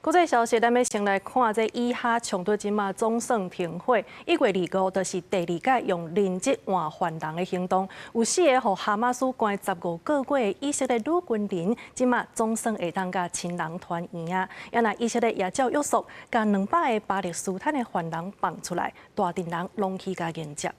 國際消息，咱欲先來看這以哈衝突這馬總算停火。1月25，就是第二擺用人質換犯人的行動，有四个予哈馬斯關15個月的以色列女軍人，這馬總算會當佮親人團圓啊！啊若以色列也照約束，共200個巴勒斯坦的犯人放出來，大陣人攏去共迎接。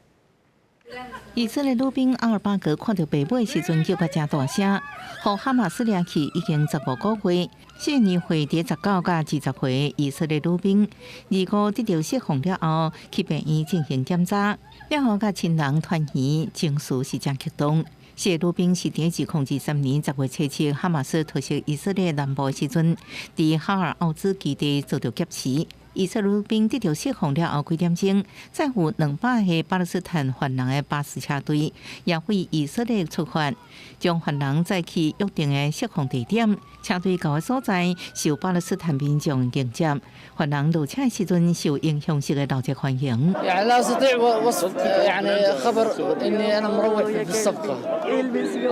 以色列女兵阿爾巴格看著爸母的時陣，叫甲誠大聲。予哈馬斯掠去已經15個月，四年歲佇19佮20歲以色列女兵，25得到釋放了後，去病院進行檢查，了後佮親人團圓，情緒是誠激動。四个女兵是佇2023年10月7日，哈馬斯突襲以色列南部的時陣，佇哈爾奧茲基地遭到劫持。以色列女兵得到釋放了後幾點鐘，載有200個巴勒斯坦犯人的巴士車隊也對以色列出發，將犯人載去約定的釋放地點。車隊到的所在，受巴勒斯坦民眾迎接。犯人落車的時陣，受英雄式的熱烈歡迎。 يعني لا استطيع وصف يعني خبر اني انا مروح في الصفقه.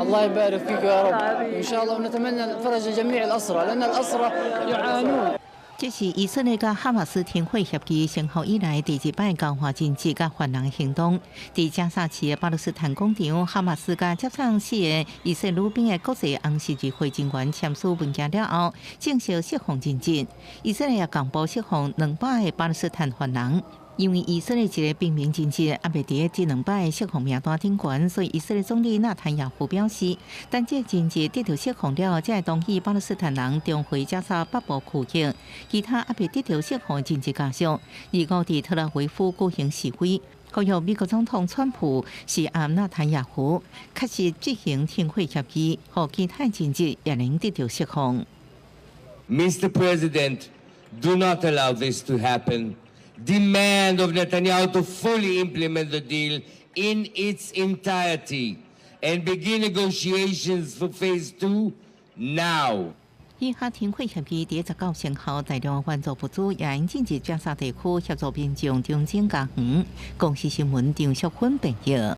الله يبارك فيك يا رب، ان شاء الله ونتمنى الفرج لجميع الاسرى لان الاسرى يعانون. 這是以色列佮哈馬斯停火協議生效以來第二擺交換人質佮犯人行動。佇加薩市的巴勒斯坦廣場，哈馬斯佮接送四个以色列女兵的國際紅十字會人員簽署文件了後，正式釋放人質。以色列也公布釋放200個巴勒斯坦犯人。因為以色列一个平民人質猶未佇這200個釋放名單頂懸，所以以色列總理納坦雅胡表示，等這人質得到釋放了，才會同意巴勒斯坦人重回加薩北部區域。其他猶未得到釋放人質家屬，25佇特拉維夫舉行示威，呼籲美國總統川普施壓納坦雅胡，確實執行停火協議，予其他人質也能得到釋放。 Mr. President, do not allow this to happen. Demand of Netanyahu to fully implement the deal in its entirety and begin negotiations for phase two now. 以哈停火協議佇19生效，大量援助物資也進入加薩地區，協助民眾重整家園。公視新聞張淑芬報導。